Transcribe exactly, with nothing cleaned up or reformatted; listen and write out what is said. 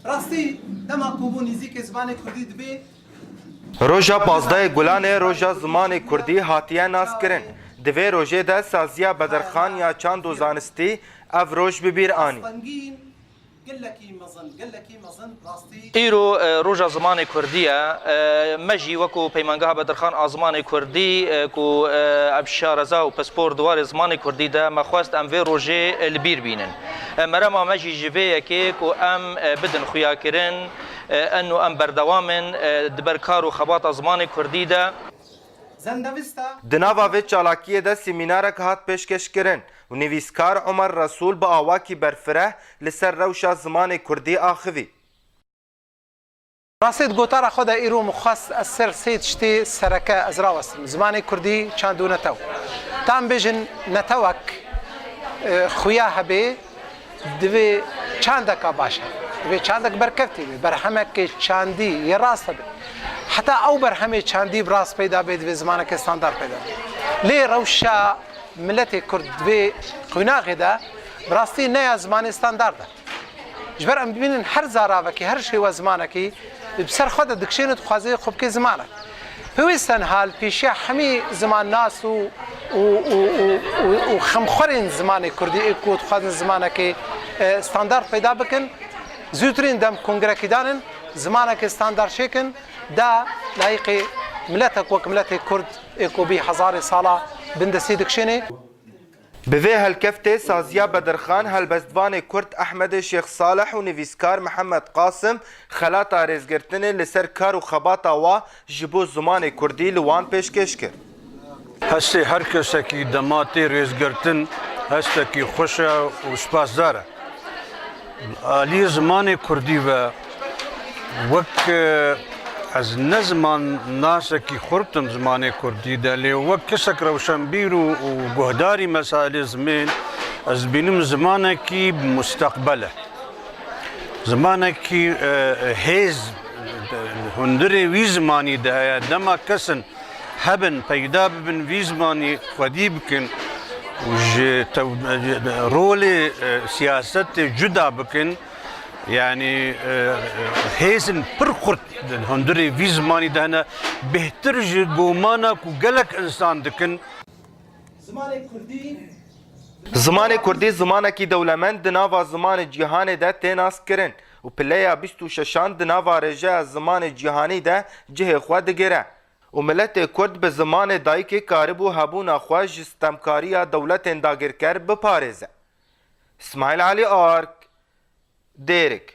Rastî, dema ku bû nêzîkê zimanê kurdî dibê. Roja pazdehê Gulanê roja zimanê kurdî hatiye naskirin. Di vê rojê de saziya Bedirxan ya çand û zanistî ev roj bi bîr anî. Rastengîn, gelekî mezin, gelekî mezin rastî. Îro e, roja zimanê kurdî ye. E, Me jî wekû Peymangeha Bedirxan a Zimanê Kurdî e, ku e, ev şareza û pispor di warê zimanê kurdî de me xwest em vê rojê e, li bîr bînin. E, Merema me jî ji vê yekê ku em e, bidin xuyakirin, e, eno em berdewam in e, di ber kar û xebata zimanê kurdî de. Zendevista. Di nava vê çalakiyê de semînarek hat pêşkêşkirin û nivîskar Omer Resûl bi awakî berfireh li ser rewşa zimanê kurdî axivî. Rastî, di gotara xwe de îro min xwest ez ser sê tiştê sereke ez rawestim. Zimanê kurdî, çand û netew. Tam bêjin netewek e, xuya hebê, divê çandeka baş hebe. Divê çandek berkevtî be, berhemekê çandî yê rast hebe. Heta ew berhemê çandî bi rast peyda bê, divê zimanekê standard peyda be. Lê rewşa miletê kurd di vê qunaxê de bi rastî ne ya zimanê standard e. Ji ber em dibînin her zaravekî, her şêwe zimanekî bi ser xwe de dikişêne, dixwaze xwe bike zimanek. Pêwîst e niha li pêşiya hemî zimannas û, û, û, û, û, û xemxwerên zimanê kurdî ê ku dixwazin zimanekê e, standard peyda bikin, zûtirîn dem kongrekî danin, zimanekê standard çêkin, da layîqê miletek wek miletê kurd ê ku bî hezarê sala bin destî dikişênê. Bi vê helkeftê saziya Bedirxan helbestvanê kurd Ehmedê Şêx Salih û nivîskar Mihemed Qasim xelata rêzgirtinê li ser kar û xebata wa ji bo zimanê kurdî li wan pêşkêş kir. Hestê her kesekî dema tê rêzgirtin hestekî xweş e û spasdar e. Aliyê zimanê kurdî ve wek, e, ez ne zimannasekî xurt im zimanê kurdî de, lê wek kesek rewşenbîr û, û guhdarî mesailê zimên, ez dibînim zimanekî bi musteqbel e. Zimanekî, e, hêz, e, hundirê wî zimanî de heye. Dema kesin hebin, peyda bibin, vî zimanî xwedî bikin û ji tew-, rolê, e, siyasetê cuda bikin, yanî, e, hêzin pir xurt di hundirê vî zimanî de hene, bêhtir ji gomana ku gelek insan dikin. Zimanê kurdî. Zimanê kurdî zimanekî dewlemend di nava zimanê cîhanê de tê naskirin û pileya bîst û şeşan di nava rêjeya zimanê cîhanî de cihê xwe digire û miletê kurd bi zimanê dayikê karibû hebûna xwe ji stemkariya dewletên dagirker biparêze. Îsmaîl Elî Ark, Dêrik.